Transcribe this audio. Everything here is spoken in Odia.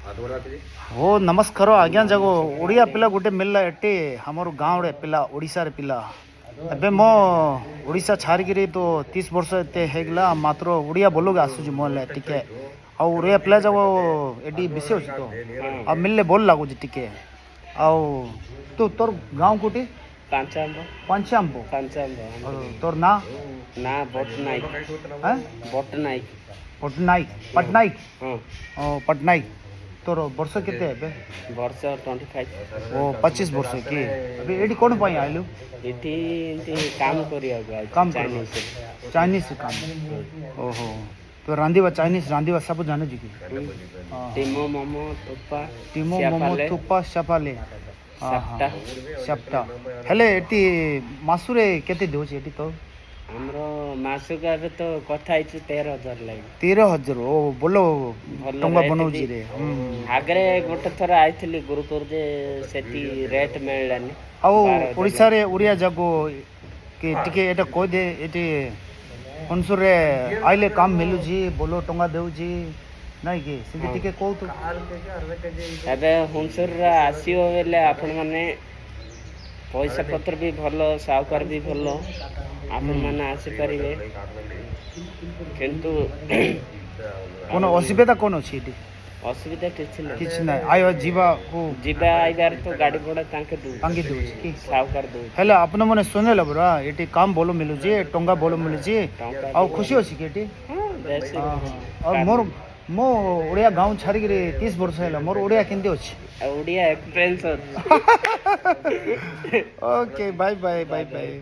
हो ନମସ୍କାର ଆଜ୍ଞା। ଯାକ ଓଡ଼ିଆ ପିଲା ଗୋଟେ ମିଳିଲା ଏଠି, ଆମର ଗାଁରେ ପିଲା, ଓଡ଼ିଶାରେ ପିଲା। ଏବେ ମୋ ଓଡ଼ିଶା ଛାଡ଼ିକିରି ତ 30 ବର୍ଷ ଏତେ ହେଇଗଲା, ମାତ୍ର ଓଡ଼ିଆ ବୋଲକୁ ଆସୁଛି ମୋ ହେଲେ ଟିକେ। ଆଉ ଓଡ଼ିଆ ପିଲା ଯାକ ଏଠି ବେଶୀ ଅଛି ତ, ଆଉ ମିଳିଲେ ଭଲ ଲାଗୁଛି ଟିକେ। ଆଉ ତୁ ତୋର ଗାଁ କୋଉଠି? ପାଞ୍ଚ ଆମ୍ବ। ପାଞ୍ଚ ଆମ୍ବ? ପାଞ୍ଚ ଆମ୍ବ। ଆଉ ତୋର ନାଁ? ନା ପଟ୍ଟନାୟକ। ହାଁ? ପଟ୍ଟନାୟକ। ପଟ୍ଟନାୟକ, ପଟ୍ଟନାୟକ। ହଁ। ଓ ପଟ୍ଟନାୟକ, ତୋର ବର୍ଷ କେତେ ଏବେ? ବର୍ଷ 25। ଓ 25 ବର୍ଷ କି? ଏବେ ଏଇଠି କ'ଣ ପାଇଁ ଆଇଲୁ? ଏଠି ଏମିତି କାମ କରିବାକୁ ଆଇଛି। କାମ? ଚାଇନିଜ। ଚାଇନିଜ କାମ, ଓହୋ। ତ ରାନ୍ଧିବା, ଚାଇନିଜ ରାନ୍ଧିବା ସବୁ ଜାଣୁଛୁ କି? ହଁ। ଟିମୋ, ମୋମୋ, ଥୁପା। ଟିମୋ, ମୋମୋ, ଥୁପା, ସାପାଲେ। ସାପ୍ଟା। ସାପ୍ଟା। ହେଲେ ଏଠି ମାସରେ କେତେ ଦେଉଛି ଏଠି ତ? ଆମର ମାସକୁ ଏବେ ତ କଥା ହେଇଛୁ 13,000 ଲାଗି। 13,000, ଓ ଭଲ। ଭଲ ଟଙ୍କା rate ବନଉଛି ବି। ରେ। ଆଗରେ ଗୋଟେ ଥର ଆଇଥିଲି ଗୁରୁପୁର ଯେ, ସେଠି ରେଟ୍ ମିଳିଲାନି। ଆଉ 12,000। ଓଡ଼ିଶାରେ ଓଡ଼ିଆ ଯାକ କି ଟିକେ ଏଇଟା କହିଦେ, ଏଠି ହୁନସୁରରେ ଆଇଲେ କାମ ମିଳୁଛି, ଭଲ ଟଙ୍କା ଦେଉଛି, ନାଇଁ କି? ସେଠି ଟିକେ କହୁତୁ। ଏବେ ହୁନସୁରରେ ଆସିବ ବୋଇଲେ ଆପଣମାନେ, ପଇସା ପତ୍ର ବି ଭଲ, ସାହୁକାର ବି ଭଲ, ଆପଣମାନେ ଆସିପାରିବେ। କିନ୍ତୁ କ'ଣ ଅସୁବିଧା କ'ଣ ଅଛି ଏଠି? ଅସୁବିଧା କିଛି ନାହିଁ। କିଛି ନାହିଁ, ଆଇବା ଯିବାକୁ? ଯିବା ଆଇବାରେ ତ ଗାଡ଼ି ଭଡ଼ା ତାଙ୍କେ ଦଉଛି। ତାଙ୍କେ ଦେଉଛି କି? ସାହୁକାର ଦଉଛି। ହେଲେ ଆପଣମାନେ ଶୁଣିଲେ ପରା, ଏଠି କାମ ଭଲ ମିଳୁଛି, ଟଙ୍କା ଭଲ ମିଳୁଛି। ଟଙ୍କା ଆଉ ଖୁସି ଅଛି କି ଏଠି? ହଁ, ବେଶୀ। ଆଉ ମୋର ମୋ ଓଡ଼ିଆ ଗାଁ ଛାଡ଼ିକିରି 30 ବର୍ଷ ହେଲା, ମୋର ଓଡ଼ିଆ କେମିତି ଅଛି? ଓଡ଼ିଆ ଏକ୍ସପିରିଏନ୍ସ ଅଛି। Okay, bye bye, bye bye.